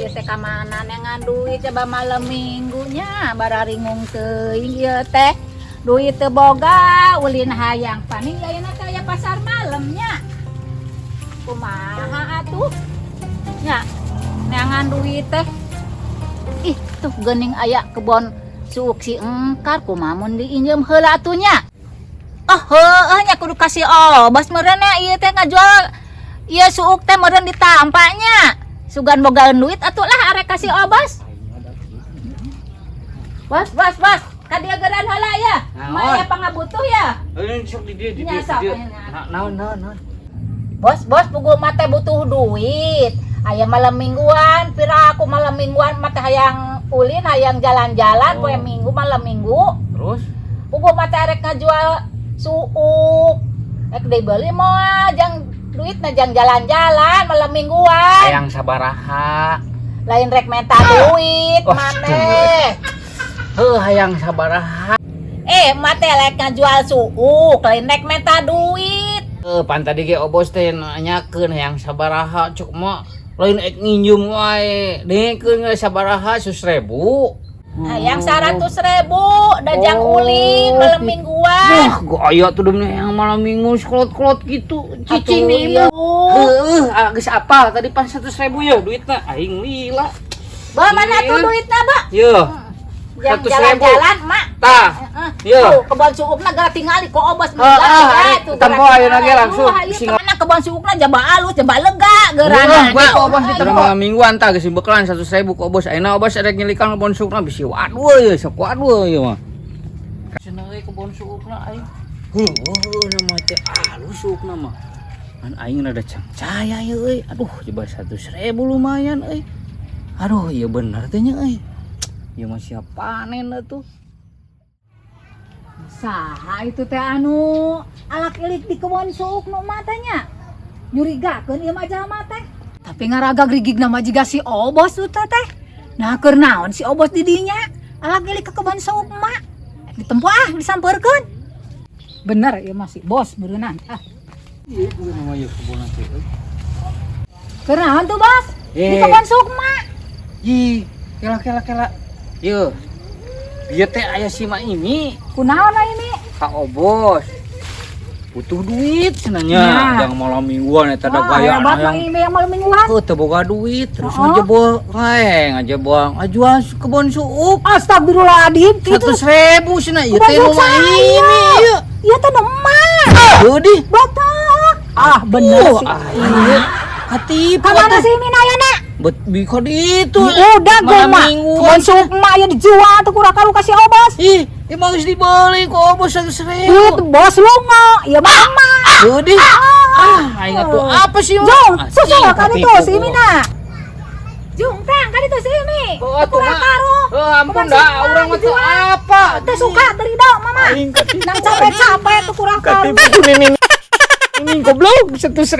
Ieu teh ka mana neangan duit coba malam minggunya, bararingung teuing ieu teh. Duit teu boga, ulin hayang paning ayeuna teh aya pasar malamnya. Kumaha atuh? Nya, neangan duit teh. Ih, tuh geuning aya kebon suuk si Engkar, kumaha mun diinjem heula atuh nya? Oh, heueuh nya, kudu kasih Obas meureun nya, ieu teh ngajual ieu suuk teh meureun ditampaknya. Sugan bogaeun duit atuh lah, arek kasih Obas. Bos, bos, bos, ka dieu geuran heula ya. Naon? Maya pangabutuh ya. Eh, sok di dieu, di Nya, dieu, di sok, dieu. nya. Naon, naon, naon? Bos, bos, puguh mah teh butuh duit. Aya malam mingguan, pira aku malam mingguan mah teh hayang ulin, hayang jalan-jalan Oh. poe Minggu, malam Minggu. Terus? Puguh mah teh arek ngajual suuk. Rek dibeli moal jang duitna jang jalan-jalan malam mingguan. Hayang sabaraha? Lain rek menta duit Oh, maneh. Heuh, hayang sabaraha? Eh, mah teh rek ngajual suuk, lain rek menta duit. Eh, pan tadi ge Obos teh nanyakeun hayang sabaraha, cuk mah lain ek nginjem wae. Dengekeun ge sabaraha, 100.000. Hayang 100.000, da jang Oh, ulin malam mingguan. Wah, gaya tuh demi yang malam minggu sekolot-kolot gitu. Cicing Atuh, nih iya. mah. Heuh, ah, geus apa tadi pan 100.000 ya duitna aing lila. Ba, mana tuh Iya. duitna, Ba? Yo, Jang 100.000. jalan-jalan, Mak. Tah. Heeh. Yo. Tuh, kebon suukna gara tingali ku Obos Heeh, meninggal ah, tempo ayeuna ge langsung. Mana kebon suukna jaba alus, jaba lega geurana. Heeh, gua ku Obos di malam mingguan tah geus bekalan 100.000 ku Obos. Ayeuna Obos rek nyelikan kebon suukna bisi waduh ye, sok waduh ye mah. Cenah euy kebon suukna aing. Heueuh, nama teh alus suukna mah. Kan aing rada cangcaya ye euy. Aduh, coba 100.000 lumayan euy. Aduh, iya bener teh nya euy. Ieu mah siap panen atuh. Saha itu teh anu alak ilik di kebon suuk nu matanya? Nyurigakeun ieu mah jalma teh. Tapi ngaraga grigigna mah jiga si Obos tuh teh. Nah, keur naon si Obos di dinya? Alak ilik ke kebon suuk mak. Ditempo ah, disampeurkeun. Bener ieu mah si Bos beureunan. Ah, Ieu mah ieu kebon teh euy. Keur naon tuh, Bos? Di Eh. kebon suuk mak. Ih, kela kela kela. Yeuh. Ieu teh aya si Ma ini Kunaon lah ini? Ka Obos. Butuh duit cenah nya. Ya. Jang malam mingguan eta da Wah, gaya hebat mah hayang. ini yang malam mingguan. Heuh, teu boga duit terus Oh. ngajebol wae, ngajebol ngajual kebon suuk. Astagfirullahaladzim, itu 100.000 cenah ieu kebon teh nu suuk Ma saya. ini ieu. Ieu teh nu emak. Heuh di. Batak. Ah, bener Oh, sih. ah, iya. Katipu Kamana atuh. sih ini ayana? Bet biko di itu. Udah gue malam mah. mingguan. Kebon suuk emak ya dijual tuh kurang karu kasih Obos. Ih, emang geus dibeli ku Obos 100.000. Duit bos lunga, ya mama. Heuh di. Ah, aing atuh apa sih mah? Jung, Ah, susul ih, kan itu katipu si gua. Mina. Jung, tang kan itu si Imi. Oh, atuh Kurang mah. karu. Oh, ampun Kebon dah, suuk emak urang mah teu dijual. apa. Teh suka dari dong mama. Aing katipu. Nang capek-capek tuh kurang karu. Katipu miming. Miming goblok 100.000.